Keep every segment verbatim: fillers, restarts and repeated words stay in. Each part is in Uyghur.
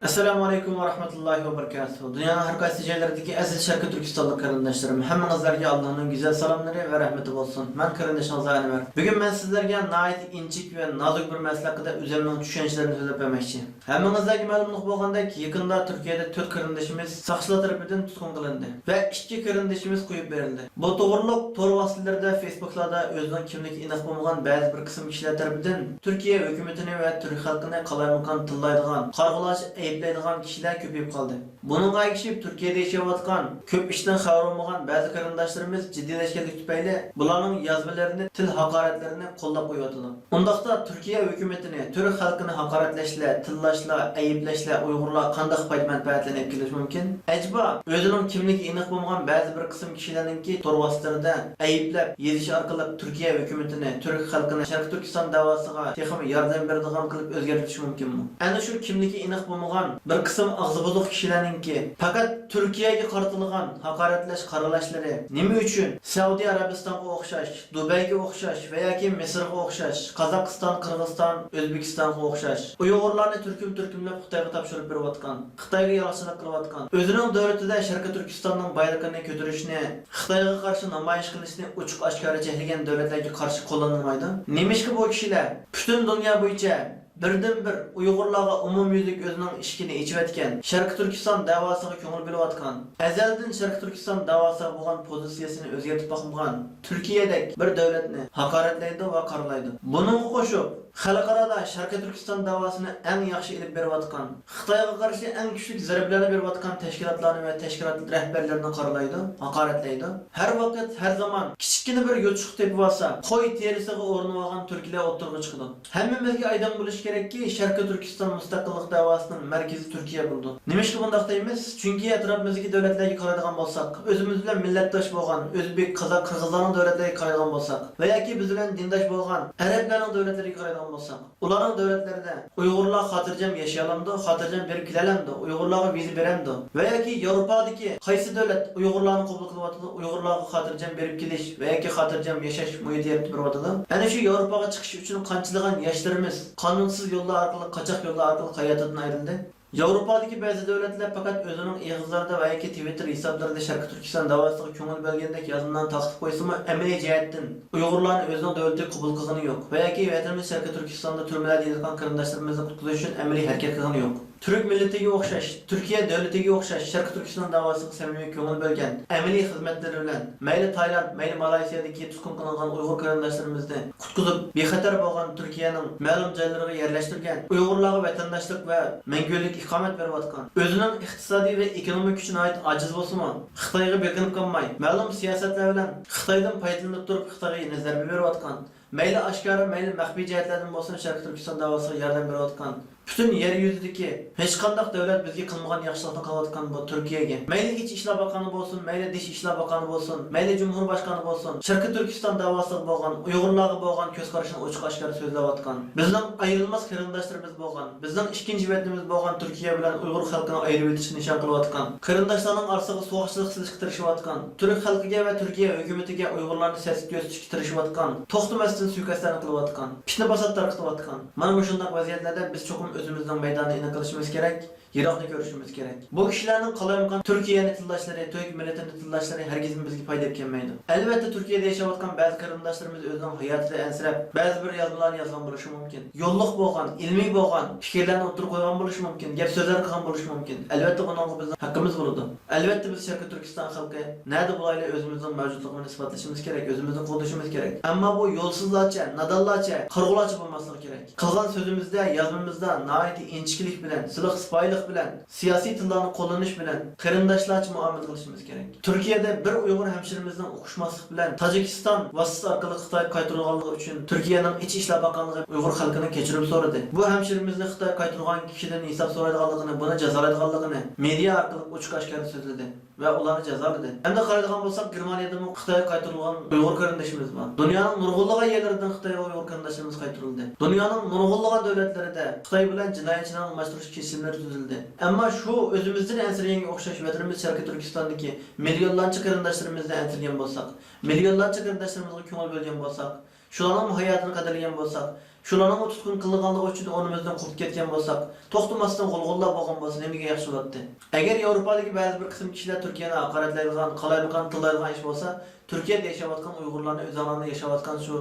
ئەسسالامۇ ئەلەيكۇم ۋە رەھمەتۇللاھى ۋە بەرىكاتۇھۇ. دۇنيانىڭ ھەر قايسى جايلىرىدىكى ئەزىز شەرقىي تۈركىستانلىق قېرىنداشلىرىم، ھەممىڭىزلەرگە ئاللانىڭ گۈزەل سالاملىرى ۋە رەھمىتى بولسۇن. مەن قېرىندىشىڭىز ئەنۋەر. بۈگۈن مەن سىزلەرگە ناھايىتى ئىنچىكە ۋە نازۇك بىر مەسىلە ھەققىدە ئۆزۈمنىڭ چۈشەنچىلىرىمنى سۆزلەپ بەرمەكچى. ھەممىڭىزلەرگە مەلۇملۇق بولغاندەك، يېقىندا تۈركىيەدە تۆت قېرىندىشىمىز ساقچىلار تەرىپىدىن تۇتقۇن قىلىندى ۋە ئىككى قېرىندىشىمىز قويۇپ بېرىلدى. بۇ توغرۇلۇق تور ۋاسىتىلىرىدە، فېيسبۇكلاردا ئۆزىنىڭ كىملىكى ئېنىق بولمىغان بەزى بىر قىسىم كىشىلەر تەرىپىدىن تۈركىيە ھۆكۈمىتىنى ۋە تۈرك خەلقىنى قالايمىقان تىللايدىغان، قارىغۇلارچە ئەيىبلەيدىغان كىشىلەر كۆپىيىپ قالدى. بۇنىڭغا ئەگىشىپ، تۈركىيەدە ياشاۋاتقان، كۆپ ئىشتىن خەۋىرى بولمىغان بەزى قېرىنداشلىرىمىز جىددىيلەشكەنلىكى تۈپەيلى بۇلارنىڭ يازمىلىرىنى، تىل ھاقارەتلىرىنى قوللاپ قويۇۋاتىدۇ. ئۇنداقتا تۈركىيە ھۆكۈمىتىنى، تۈرك خەلقىنى ھاقارەتلەشلەر، تىللاشلار، ئەيىبلەشلەر ئۇيغۇرلار قانداق پايدا مەنپەئەتلەرنى ئېلىپ كېلىشى مۇمكىن؟ ئەجەبا، ئۆزىنىڭ كىملىكى ئېنىق بولمىغان بەزى بىر قىسىم كىشىلەرنىڭكى تور ۋاسىتىلىرىدە ئەيىبلەپ يېزىشى ئارقىلىق تۈركىيە ھۆكۈمىتىنى، تۈرك خەلقىنى شەرقىي تۈركىستان دەۋاسىغا تېخىمۇ ياردەم بېرىدىغان قىلىپ ئۆزگەرتىشى مۇمكىنمۇ؟ ئەنە شۇ كىملىكى ئېنىق بولمىغان بىر قىسىم ئاغزى بۇزۇق كىشىلەرنىڭكى پەقەت تۈركىيەگە قارىتىلغان ھاقارەتلەش قارىلاشلىرى نېمە ئۈچۈن سەئۇدى ئەرەبىستانغا ئوخشاش، دۇبەيگە ئوخشاش ۋە ياكى مىسىرغا ئوخشاش، قازاقىستان، قىرغىزىستان، ئۆزبېكىستانغا ئوخشاش ئۇيغۇرلارنى تۈركۈم-تۈركۈملەپ خىتايغا تاپشۇرۇپ بېرىۋاتقان، خىتايغا يالاقچىلىق قىلىۋاتقان، ئۆزىنىڭ دۆلىتىدە شەرقىي تۈركىستاننىڭ بايرىقىنى كۆتۈرۈشنى، خىتايغا قارشى نامايىش قىلىشنى ئوچۇق-ئاشكارا چەكلىگەن دۆلەتلەرگە قارشى قوللانمايدۇ؟ نېمىشقا بۇ كىشىلەر پۈتۈن دۇنيا بويىچە بىردىنبىر ئۇيغۇرلارغا ئومۇميۈزلۈك ئۆزىنىڭ ئىشىكىنى ئېچىۋەتكەن، شەرقىي تۈركىستان دەۋاسىغا كۆڭۈل بۆلۈۋاتقان، ئەزەلدىن شەرقىي تۈركىستان دەۋاسىغا بولغان پوزىتسىيەسىنى ئۆزگەرتىپ باقمىغان تۈركىيەدەك بىر دۆلەتنى ھاقارەتلەيدۇ ۋە قارىلايدۇ. بۇنىڭغا قوشۇپ، خەلقئارادا شەرقىي تۈركىستان دەۋاسىنى ئەڭ ياخشى ئېلىپ بېرىۋاتقان، خىتايغا قارشى ئەڭ كۈچلۈك زەربىلەرنى بېرىۋاتقان تەشكىلاتلارنى ۋە تەشكىلات رەھبەرلىرىنى قارىلايدۇ، ھاقارەتلەيدۇ. ھەر ۋاقىت، ھەر زامان كىچىككىنە بىر يوچۇق تېپىۋالسا، قوي تېرىسىغا ئورىنىۋالغان تۈركلەر ئوتتۇرىغا چىقىدۇ. ھەممىمىزگە ئايدىڭ بولۇشى كېرەككى، شەرقىي تۈركىستان مۇستەقىللىق دەۋاسىنىڭ مەركىزى تۈركىيە بولىدۇ. نېمىشقا بۇنداق دەيمىز؟ چۈنكى ئەتراپىمىزدىكى دۆلەتلەرگە قارايدىغان بولساق، ئۆزىمىز بىلەن مىللەتداش بولغان ئۆزبېك، قازاق، قىرغىزلارنىڭ دۆلەتلىرىگە قارايدىغان بولساق ۋە ياكى بىز بىلەن دىنداش بولغان ئەرەبلەرنىڭ دۆلەتلىرىگە قارايدىغان بولساق، ئۇلارنىڭ دۆلەتلىرىدە ئۇيغۇرلار خاتىرجەم ياشىيالامدۇ، خاتىرجەم بېرىپ كېلەلەمدۇ، ئۇيغۇرلارغا ۋىزا بېرەمدۇ؟ ۋە ياكى ياۋروپادىكى قايسى دۆلەت ئۇيغۇرلارنى قوبۇل قىلىۋاتىدۇ، ئۇيغۇرلارغا خاتىرجەم بېرىپ كېلىش ۋە ياكى خاتىرجەم ياشاش مۇھىتى يارىتىپ بېرىۋاتىدۇ؟ ئەنە شۇ ياۋروپاغا چىقىش ئۈچۈن قانچىلىغان ياشلىرىمىز قانۇنسىز يوللار ئارقىلىق، قاچاق يوللار ئارقىلىق ھاياتىدىن ئايرىلدى. ياۋروپادىكى بەزى دۆلەتلەر پەقەت ئۆزىنىڭ ئېغىزلىرىدا ۋە ياكى تىۋىتتېر ھېسابلىرىدا شەرقىي تۈركىستان داۋاسىغا كۆڭۈل بۆلگەندەك يازمىلارنى تارقىتىپ قويسىمۇ، ئەمەلىي جەھەتتىن ئۇيغۇرلارنى ئۆزىنىڭ دۆلىتىگە قوبۇل قىلغىنى يوق ۋە ياكى ۋەتىنىمىز شەرقىي تۈركىستاندا تۈرمىلەردە يېتىۋاتقان قېرىنداشلىرىمىزنى قۇتقۇزۇش ئۈچۈن ئەمەلىي ھەرىكەت قىلغىنى يوق. تۈرك مىللىتىگە ئوخشاش، تۈركىيە دۆلىتىگە ئوخشاش شەرقىي تۈركىستان داۋاسىغا سەمىمىي كۆڭۈل بۆلگەن، ئەمەلىي خىزمەتلىرى بىلەن مەيلى تايلاند، مەيلى مالايسىيادىكى تۇتقۇن قىلىنغان ئۇيغۇر قېرىنداشلىرىمىزنى قۇتقۇزۇپ، بىخەتەر بولغان تۈركىيەنىڭ مەلۇم جايلىرىغا يەرلەشتۈرگەن، ئۇيغۇرلارغا ۋەتەنداشلىق ۋە مەڭگۈلۈك ئىقامەت بېرىۋاتقان، ئۆزىنىڭ ئىقتىسادىي ۋە ئېكونومىك كۈچى ناھايىتى ئاجىز بولسىمۇ، خىتايغا بېقىنىپ قالماي، مەلۇم سىياسەتلەر بىلەن خىتايدىن پايدىلىنىپ تۇرۇپ، خىتايغا يەنە زەربە بېرىۋاتقان، مەيلى ئاشكارا، مەيلى مەخپىي جەھەتلەردىن بولسۇن، شەرقىي تۈركىستان داۋاسىغا ياردەم بېرىۋاتقان، پۈتۈن يەر يۈزىدىكى ھېچقانداق دۆلەت بىزگە قىلمىغان ياخشىلىقنى قىلىۋاتقان بۇ تۈركىيەگە، مەيلى ئىچ ئىشلار باققانى بولسۇن، مەيلى دىش ئىشلار باققانى بولسۇن، مەيلى جۇمھۇر باشقانى بولسۇن، شەرقىي تۈركىستان داۋاسىغا بولغان، ئۇيغۇرلارغا بولغان كۆز قارىشىنى ئوچۇق ئاشكارا سۆزلەۋاتقان، بىزنىڭ ئايرىلماس قېرىنداشلىرىمىز بولغان، بىزنىڭ ئىككىنچى ۋەتىنىمىز بولغان تۈركىيە بىلەن ئۇيغۇر خەلقىنى ئايرىۋېتىشنى نىشان قىلىۋاتقان، قېرىنداشلارنىڭ ئارىسىغا سوغۇقچىلىق سېلىشقا تىرىشىۋاتقان، تۈرك خەلقىگە ۋە تۈركىيە ھۆكۈمىتىگە ئۇيغۇرلارنى سەتسىتىپ يۆسىتىشكە تىرىشىۋاتقان، توختىماستىن سۇيىقەستلەرنى قىلىۋاتقان، پىتنە-پاسات تارقىتىۋاتقان. مانا مۇشۇنداق ۋەزىيەتلەردە بىز چوقۇم ئۆزىمىزنىڭ مەيدانىنى ئېنىق قىلىشىمىز كېرەك، يىراقنى كۆرۈشىمىز كېرەك. بۇ كىشىلەرنىڭ قالايمىقان تۈركىيەنى تىللاشلىرى، تۈرك مىللىتىنى تىللاشلىرى ھەرگىزمۇ بىزگە پايدا ئېلىپ كەلمەيدۇ. ئەلۋەتتە، تۈركىيەدە ياشاۋاتقان بەزى قېرىنداشلىرىمىز ئۆزىنىڭ ھاياتىدا ئەنسىرەپ، بەزى بىر يازمىلارنى يازغان بولۇشى مۇمكىن. يوللۇق بولغان، ئىلمىي بولغان پىكىرلەرنى ئوتتۇرىغا قويغان بولۇشى مۇمكىن، گەپ-سۆزلەر قىلغان بولۇشى مۇمكىن. ئەلۋەتتە، بۇنىڭغا بىزنىڭ ھەققىمىز بولىدۇ. ئەلۋەتتە، بىز شەرقىي تۈركىستان خەلقى نەدە بولايلى ئۆزىمىزنىڭ مەۋجۇتلۇقىنى ئىسپاتلىشىمىز كېرەك، ئۆزىمىزنى قوغدىشىمىز كېرەك. ئەمما بۇ يولسىزلارچە، نادانلارچە، قارىغۇلارچە بولماسلىقى كېرەك. قىلغان سۆزىمىزدە، يازمىمىزدا ناھايىتى ئىنچىكىلىك بىلەن، سىلىق سىپايىلىق بىلەن، سىياسىي تىللارنى قوللىنىش بىلەن قېرىنداشلارچە مۇئامىلە قىلىشىمىز كېرەك. تۈركىيەدە بىر ئۇيغۇر ھەمشىرىمىزنىڭ ئۇقۇشماسلىق بىلەن تاجىكىستان ۋاسىتىسى ئارقىلىق خىتايغا قايتۇرۇلغانلىقى ئۈچۈن تۈركىيەنىڭ ئىچ ئىشلار باققانلىقى ئۇيغۇر خەلقىنىڭ كەچۈرۈم سورىدى. بۇ ھەمشىرىمىزنى خىتايغا قايتۇرغان كىشىدىن ھېساب سورايدىغانلىقىنى، بۇنى جازالايدىغانلىقىنى مېدىيا ئارقىلىق ئوچۇق-ئاشكارا سۆزلىدى ۋە ئۇلارنى جازالىدى. ئەمدى قارايدىغان بولساق، گېرمانىيەدىمۇ خىتايغا قايتۇرۇلغان ئۇيغۇر قېرىندىشىمىز بار. دۇنيانىڭ نۇرغۇنلىغان يەرلىرىدىن خىتايغا ئۇيغۇر قېرىنداشلىرىمىز قايتۇرۇلدى. دۇنيانىڭ نۇرغۇنلىغان دۆلەتلىرىدە خىتاي بىلەن جىنايەتچىلەرنى ئالماشتۇرۇش كېلىشىملىرى تۈزۈلدى. ئەمما شۇ ئۆزىمىزدىن ئەنسىرىگەنگە ئوخشاش ۋەتىنىمىز شەرقىي تۈركىستاندىكى مىليونلارچە قېرىنداشلىرىمىزدىن ئەنسىرىگەن بولساق، مىليونلارچە قېرىنداشلىرىمىزغا كۆڭۈل بۆلگەن بولساق، شۇلارنىڭ ھاياتىنى قەدىرلىگەن بولساق، شۇلارنىڭمۇ تۇتقۇن قىلىنغانلىقى ئۈچۈن ئورنىمىزدىن قوپۇپ كەتكەن بولساق، توختىماستىن غۇلغۇلىلاپ بولغان بولسا نېمىگە ياخشى بولاتتى؟ ئەگەر ياۋروپادىكى بەزى بىر قىسىم كىشىلەر تۈركىيەنى ھاقارەتلەيدىغان، قالايمىقان تىللايدىغان ئىش بولسا، تۈركىيەدە ياشاۋاتقان ئۇيغۇرلارنى، ئۆزۈڭلارنى ياشاۋاتقان شۇ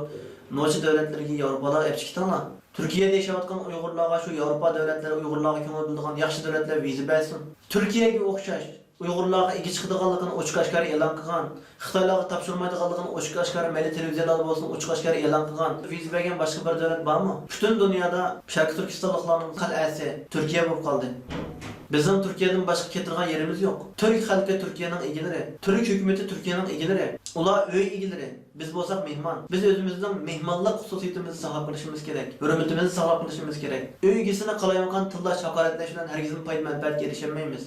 نوچى دۆلەتلىرىگە، ياۋروپالارغا ئېلىپ چىقىپ كېتىڭلار. تۈركىيەدە ياشاۋاتقان ئۇيغۇرلارغا شۇ ياۋروپا دۆلەتلىرى ئۇيغۇرلارغا كۆڭۈل بۆلىدىغان ياخشى دۆلەتلەر ۋىزا بەرسۇن. تۈركىيەگە ئوخشاش ئۇيغۇرلارغا ئىگە چىقىدىغانلىقىنى ئوچۇق-ئاشكارا ئېلان قىلغان، خىتايلارغا تاپشۇرمايدىغانلىقىنى ئوچۇق-ئاشكارا، مەيلى تېلېۋىزىيەلەردە بولسۇن، ئوچۇق-ئاشكارا ئېلان قىلغان، ۋىزا بەرگەن باشقا بىر دۆلەت بارمۇ؟ پۈتۈن دۇنيادا شەرقىي تۈركىستانلىقلارنىڭ قەلئەسى تۈركىيە بولۇپ قالدى. بىزنىڭ تۈركىيەدىن باشقا كېتىدىغان يېرىمىز يوق. تۈرك خەلقى تۈركىيەنىڭ ئىگىلىرى، تۈرك ھۆكۈمىتى تۈركىيەنىڭ ئىگىلىرى. ئۇلار ئۆي ئىگىلىرى. بىز بولساق مېھمان. بىز ئۆزىمىزنىڭ مېھمانلىق خۇسۇسىيىتىمىزنى ساقلاپ قېلىشىمىز كېرەك. ھۆرمىتىمىزنى ساقلاپ قېلىشىمىز كېرەك. ئۆي ئىگىسىنى قالايمىقان تىللاش، ھاقارەتلەش بىلەن ھەرگىزمۇ پايدا-مەنپەئەتكە ئېرىشەلمەيمىز.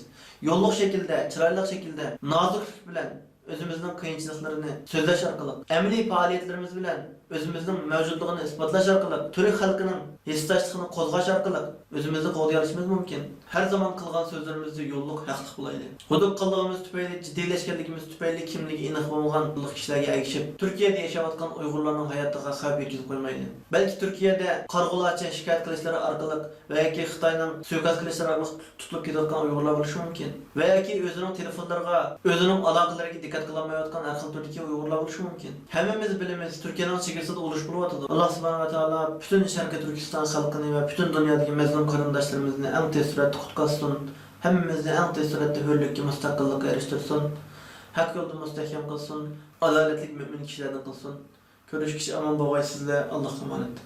يوللۇق شەكىلدە، چىرايلىق شەكىلدە، نازۇكلۇق بىلەن ئۆزىمىزنىڭ قىيىنچىلىقلىرىنى سۆزلەش ئارقىلىق، ئەمەلىي پائالىيەتلىرىمىز بىلەن ئۆزىمىزنىڭ مەۋجۇتلۇقىنى ئىسپاتلاش ئارقىلىق، تۈرك خەلقىنىڭ ھېسداشلىقىنى قوزغاش ئارقىلىق ئۆزىمىزنى قوغدىيالىشىمىز مۇمكىن. ھەر زامان قىلغان سۆزلىرىمىزدە يوللۇق، ھەقلىق بولايلى. غۇدۇپ قىلغىنىمىز تۈپەيلى، جىددىيلەشكەنلىكىمىز تۈپەيلى كىملىكى ئېنىق بولمىغان قۇللۇق كىشىلەرگە ئەگىشىپ، تۈركىيەدە ياشاۋاتقان ئۇيغۇرلارنىڭ ھاياتىغا خەۋپ يەتكۈزۈپ قويمايلى. بەلكى تۈركىيەدە قارىغۇلارچە شىكايەت قىلىشلىرى ئارقىلىق ۋە ياكى خىتاينىڭ سۇيىقەست قىلىشلىرى ئارقىلىق تۇتۇلۇپ كېتىۋاتقان ئۇيغۇرلار بولۇشى مۇمكىن. ۋە ياكى ئۆزىنىڭ تېلېفونلىرىغا، ئۆزىنىڭ ئالاقىلىرىگە دىققەت قىلالمايۋاتقان ھەر خىل تۈردىكى ئۇيغۇرلار بولۇشى مۇمكىن. ھەممىمىز بىلىمىز، تۈركىيەنىڭ چېگرىسىدا ئۇرۇش بولۇۋاتىدۇ. ئاللا سۇبھانەھۇ ۋە تائالا پۈتۈن شەرقىي تۈركىستان خەلقىنى ۋە پۈتۈن دۇنيادىكى مەزلۇم قېرىنداشلىرىمىزنى ئەڭ تېز سۈرئەتتە قۇتقۇزسۇن. ھەممىمىزنى ئەڭ تېز سۈرئەتتە ھۆرلۈككە، مۇستەقىللىققا ئېرىشتۈرسۇن. ھەق يولدا مۇستەھكەم قىلسۇن. ئادالەتلىك مۆمىن كىشىلەردىن قىلسۇن. كۆرۈشكىچە ئامان بولغايسىزلەر. ئاللاھقا ئامانەت.